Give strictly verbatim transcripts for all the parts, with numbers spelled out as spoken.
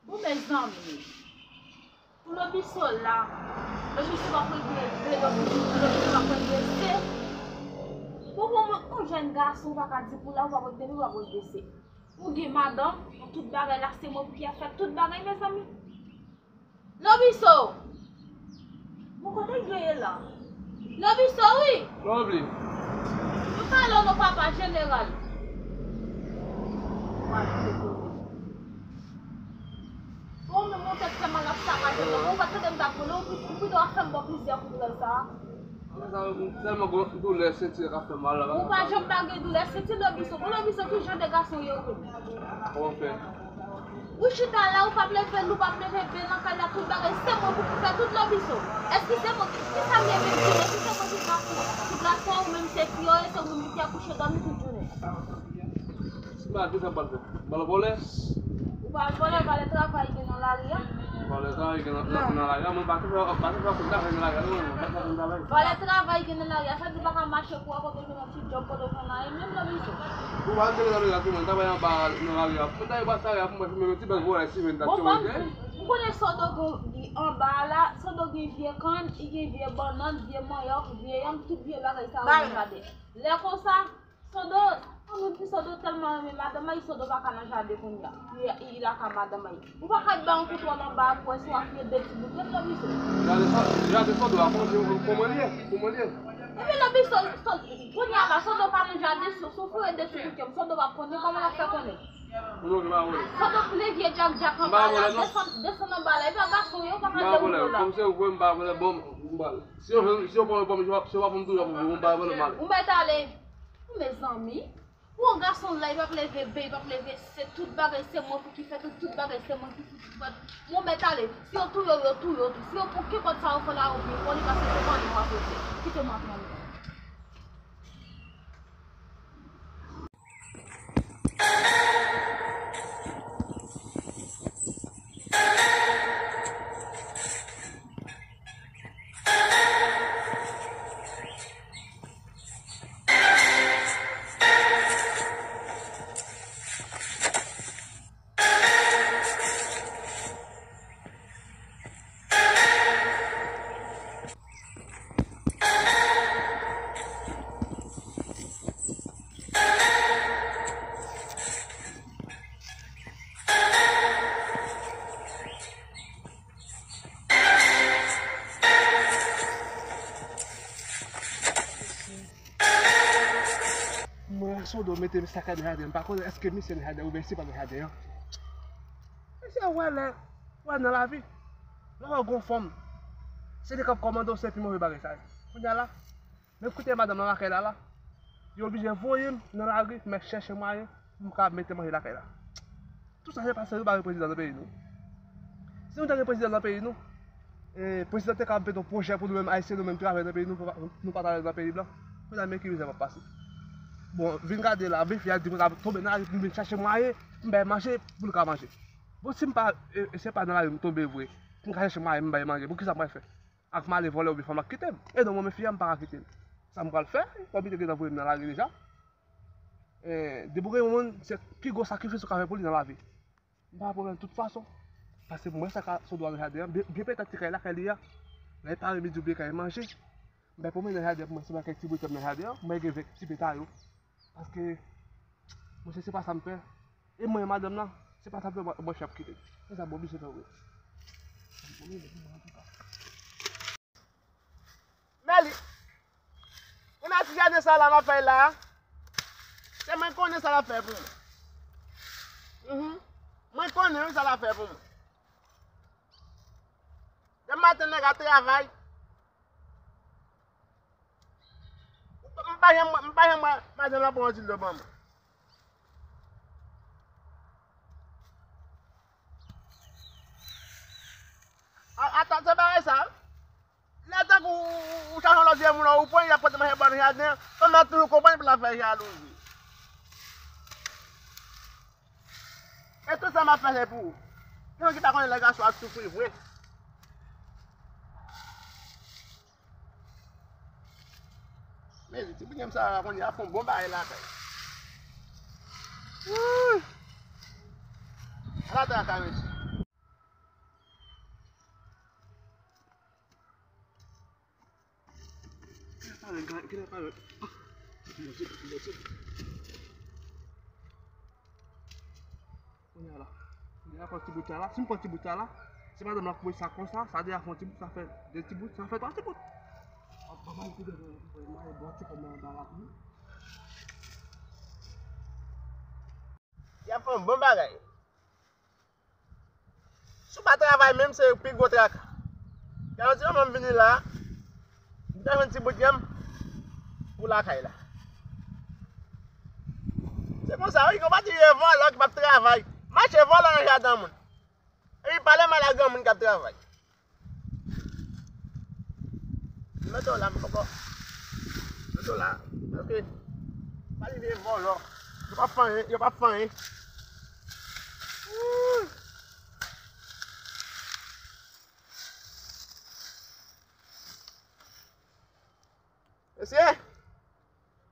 Bon, mezanmi. Pou Lobiso la, Lobiso p ap regle V, Lobiso, Lobiso p ap regle C. Bon, bon, mwen, yon jèn gason, ou pa ka di pou la, ou p ap regle V, ou p ap regle C. Ou gen madanm, tout bagay la, se mwen pou ki ap fè tout bagay, mezanmi. Lobiso! Bon, kote l ye la? Lobiso, wi! Lovely. Nou pale w non, papa jeneral. Bon, men mon tèt fè mal ap sakaje m. Ou pa tande m t ap rele w, ou pito w ap fè m bò plizyè kout rèl sa a. Sa, m tèlman gon doulè senti k ap fè mal la. Ou pa janm pa gen doulè senti, Lobiso. Bon, Lobiso, ki jan de gason w ye ou menm? Kòman fè? Ou chita la, ou p ap leve lou, p ap leve byen nan kay la, tout bagay se mwen pou ki fè tout, Lobiso. Èske se mwen ki, ki sa m ye menm ki, èske se mwen ki gason, ki gason, ou menm se fi yo ye, se ou menm ki akouche dòmi tout jounen? Si m pa di sa m pral fè. M pral vòlè. Ou pral vòlè, valè travay gen nan lari a. Valè travay gen nan, nan, nan lari a, mwen pa te fè, pa te fè kout travay nan lari a, non, mwen pa te fè kout travay. Valè travay gen nan lari a, sa di ou pa ka mache pou wè kote w jwenn yon ti djòb, kote w konn anyen, menm Lobiso. Ou pa te nan lari a, tou, mwen travay anba nan lari a. Mwen travay anba lari a pou mwen fimen yon ti bèl vòlè, si mwen ta tchon. Ou konnen Sodo gen anba a la, Sodo gen vye kann, li gen vye bannann, vye manyòk, vye yanm, tout vye bagay sa yo nan jaden. Lè konsa, Sodo, an menm si Sodo tèlman renmen madanm li, Sodo pa ka nan jaden kounye a. Li, li lakay madanm li. Ou pa ka al bay yon kout wòl anba a pou wè si w ap fye de ti bout, menm Lobiso. Jaden Sodo a, kòman, kòman li ye? Kòman li ye? Epi Lobiso, kounye a la, Sodo pa nan jaden, si w fye de ti bout, Sodo p ap konnen, kòman l ap fè konnen? Sodo plen vye djakdyak anba la, desann, desann anba la, epi a gason yo pa ka dewoule w la. Kòm se ou vre, m pa vle, bon, m pa, si yo, si yo pran yon pòm, si yo pa pran m tou, yo pa pran m, m pa vle mal. Ou mèt ale. Mezanmi, pou yon gason la, li p ap leve B, li p ap leve C, tout bagay se mwen pou ki fè tout, tout bagay se mwen ki fouti fè. Bon, mèt ale, si yo touye w, yo touye w tou. Si yo pran kenpòt sa yo fè la, yo byen fò li, paske se pa nou w ap rete. Kite m antre anndan. Mwen wè Sodo mete sa kay nan jaden, m pa konnen èske misye nan jaden oubyen si pa nan jaden an. Mesye, wè lè, wè nan lavi, lè w wè gon fanm, se li k ap kòmande w, se pi move bagay sa ye. Kounye a la, men koute madanm nan lakay la la, yo oblije voye m nan lari, m al chèche mwayen pou m ka mete manje lakay la. Tout sa se paske nou pa gen prezidan nan peyi nou. Si nou te gen prezidan nan peyi nou, e, prezidan te ka mete yon pwojè pou nou menm Ayisyen, nou menm travayè nan peyi nou, nou pa, nou pa travay nan peyi blan. Kounye a men ki mizè m ap pase. Bon, vin gade la, men fi a di mwen ka tonbe nan lari pou m vin chache mwayen, m bay manje pou l ka manje. Bon, si m pa, e, e se pa nan lari m tonbe vre, pou m ka chache mwayen m bay manje, bon, kisa m pral fè? Ak m ale vòlè oubyen fanm la kite m? E non, mwen menm fi a m pa ka kite l. Sa m pral fè? Kòm li te gentan voye m nan lari deja. E, depi w gen yon moun, se pi gwo sakrifis ou ka fè pou li nan lavi. M pa gen pwoblèm tout fason. Paske m wè sa ka Sodo a nan jaden an. Byen, byen petèt se kay lakay li a. Lè l pare midi oubyen kay manje. M bay pwomennen nan jaden an pou mwen si m wè kèk ti britèm nan jaden an. M bay gen vèk ti peta yo. Paske, monchè, se pa sa m fè. E mwen, madanm nan, se pa sa m fè, mwen, mwen fè ap kite. Se sa m oblije fè vre. Meli, ou nan ti jaden sa la m ap fè la a? Se mwen konnen sa l ap fè pou mwen. Mhm. Mwen konnen wi sa l ap fè pou mwen. Demen maten nèg a travay. M pa janm, m pa janm wè madanm nan pran yon ti dlo ban mwen. A, atan, se bagay sa. Lè tankou ou, ou, ou chache yon lòt vye moun, ou pran, y ap pote manje ba w nan jaden an, fanm nan toujou konprann pou l ap fè jalouzi. E tout sa m ap fè se pou ou. Gen moun ki pa konnen lè gason ap soufri vre. Men ti bounyèm sa a kounye a fè yon bon bagay lakay. Wouy! Ala traka, mesye. Kilè parèt, kilè parèt. Ah, Bondye, Bondye. Kounye a la. Kounye a, pran ti bout sa la. Si m pran ti bout sa la, si madanm la koupe sa konsa, sa deja fè yon ti bout, sa fè de ti bout, sa fè twa ti bout. Ap ban m kout men, mwen, mwen, bon, ti kòm nan anba la, wi. Y ap fè yon bon bagay. Si w pa travay menm, se pi gwo traka. Gen yon ti moman m vini la, m te jwenn ti bout yanm pou lakay la. Se konsa, wi, gen yon pati vye vòlò ki p ap travay. Mache vòlò nan jaden moun. Epi pale mal a granmoun k ap travay. Mete w la, m poko. Mete w la. Ok. Pa rive vòlò. Yo p ap fè anyen, yo p ap fè anyen. Ooh. Mesye,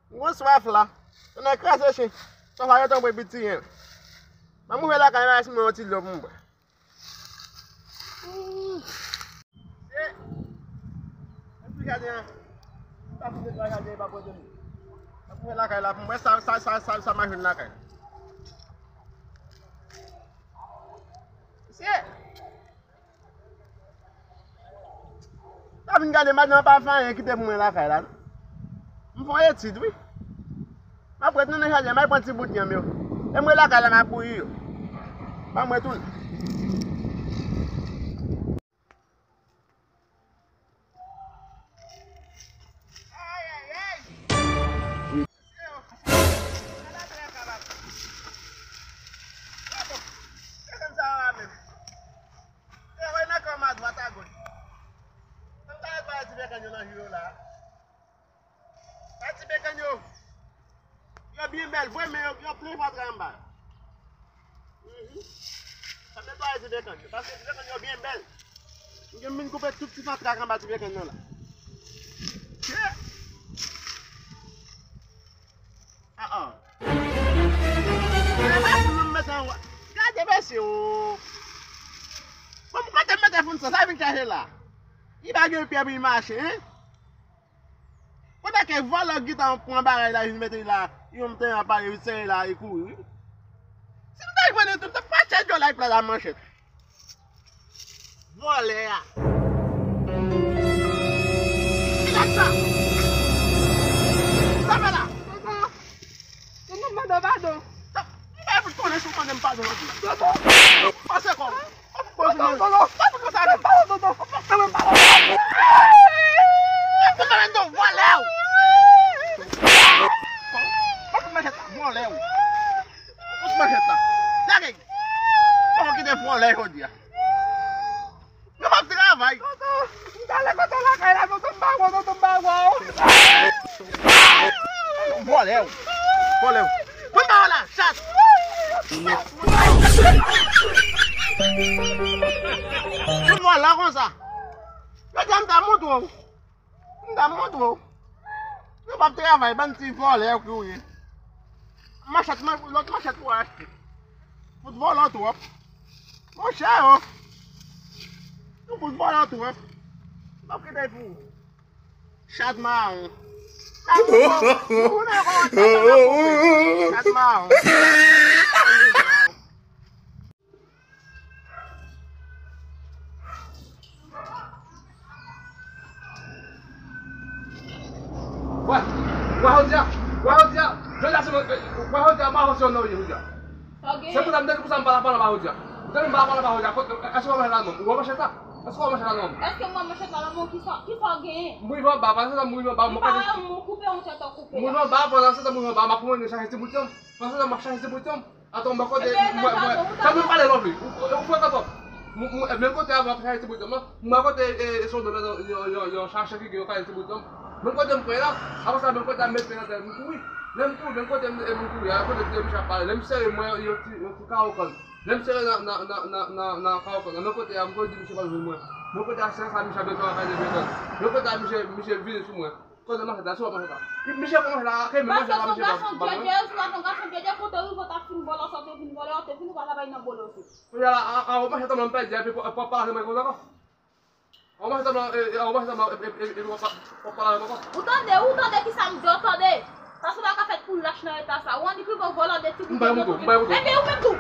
m gon swaf la. Tonnè kraze chen. Swaf la gentan bwè piti yen. Ban m rive lakay la, si m yon ti dlo pou m bwè. Mesye, m tou jaden an. M pa fout netwaye jaden an, pa pote m. M ap rive lakay la pou m wè sa, sa, sa, sa, sa m a jwenn lakay. Mesye. Sa vin gade madanm pa fè anyen kite pou mwen lakay la, non. M fè yon etid, wi. M ap ret nan jaden, m al pran ti bout yanm yo. E mwen lakay la, m ap bouyi yo. Ban mwen tounen. E, woy, nan kò m adwat agoch. Ann gade bay ti bèkèn yo nan jou yo la. Bay ti bèkèn yo. Yo byen bèl, vre, men yo, yo plen fatra anba. Mhm. Sa m netwaye ti bèkèn yo, paske ti bèkèn yo byen bèl. M gen vin koupe tout ti fatra k anba ti bèkèn nan la. Che! Ah, ah. Gade pa pou nou mete anwa. Gade mesye o. Bon, kote m mete foun sa, sa vin chache la. Li pa gen pye pou li mache, en? Kote ke vòlò gita pran bagay la, vin mete li la, yon mte a pale, li sere la, li kouri, wi. Si m ta jwenn tout, m ta fache djòl ak plat a manchèt. Vòlè a. Ki dat sa? Sa fè la? Tonton, tonton, padon, padon. Sa, m pa fout konnen si w konnen m padon, non. Tonton. Pase kò w. Tonton, tonton. Pa fout konsa, non. Tonton, tonton. Tonton, tonton, vòlè w. Pa fout manchèt la, vòlè w. Pa fout manchèt la. Lage. Pa kite vòlè jodi a. Yo p ap travay. Tonton, m t ale kote lakay la, tonton, m pa wè w, tonton, m pa wè w. Vòlè w. Vòlè w. Mwen pa wè w la, chat. Tout vòlè konsa. Yo di a m ta montre w. M ta montre w. Nou p ap travay, bann ti vòlè ki w ye. Manchèt, man-, lòt manchèt ou achte. Fout vòlò twòp. Monchè o. Nou fout vòlò twòp. M ap kite pou ou. Chat mawon. Chat mawon. Chat mawon. Wè, wè jodi a, wè jodi a, jodi a se mwen, wè jodi a, m pa konn si yon nòm ye jodi a. Sa w gen? Se pou sa m te di pou sa m pa la pale anba jodi a. M te di m pa la pale anba jodi a, kote, èske w wè manchèt la nan men m? Ou wè manchèt la? Èske w wè manchèt la nan men m? Èske m wè manchèt la nan men w? Kisa, kisa w genyen? M rive anba, pandan se tan m rive anba, m pa wè moun koupe, yon sèt koupe. M rive anba, pandan se tan m rive anba, m ap mande chache ti bout yanm. Pandan se tan m ap chache ti bout yanm. Atò, m bò kote, mwen, mwen, tann mwen pale lòt wi. Ou, ou, ou fè kòkòt. M, m, menm kote a, m ap chache ti bout yanm nan. M bò kote, e, e, se yon, yon, yon, yon chache ki gen yon kalite ti bout yanm. Menm kote m pran la, apre sa, menm kote a, m met pye nan tè, m kouri. Lè m kouri, menm kote m, e, m kouri a, kote m te, misye ap pale. Lè m sere, m wè yon ti, yon ti kawo kann. Lè m sere nan, nan, nan kawo kann nan, menm kote a, m kouri di misye pa jwenn mwen. Menm kote a, se sa, misye ap mete yon kalite bètòn. Menm kote a, misye, misye vini sou mwen. Kote manchèt la, si w wè manchèt la. Misye pran manchèt la, ke men manchèt la, misye pa, pa mwen. Gason djèdjè, si w pa t yon gason djèdjè, kote w rive w t ap fin vòlò sa w te Vòlè, w ap te fini, w pa travay nan bolo osi. Kounya la, a, a, ou mache tanblan, m pèdi, epi w ap pale avè mwen konsa ankò? Ou mache tanblan, e, e, ou mache tanblan, epi, epi, epi w ap pa-, w ap pale avè mwen ankò? Ou tande, ou tande ki sa m di w, tande? Paske w pa ka fèt pou lach nan eta sa. Ou annik rive w vòlè de ti bout. M bay kouto, m bay kouto. Epi ou menm tou,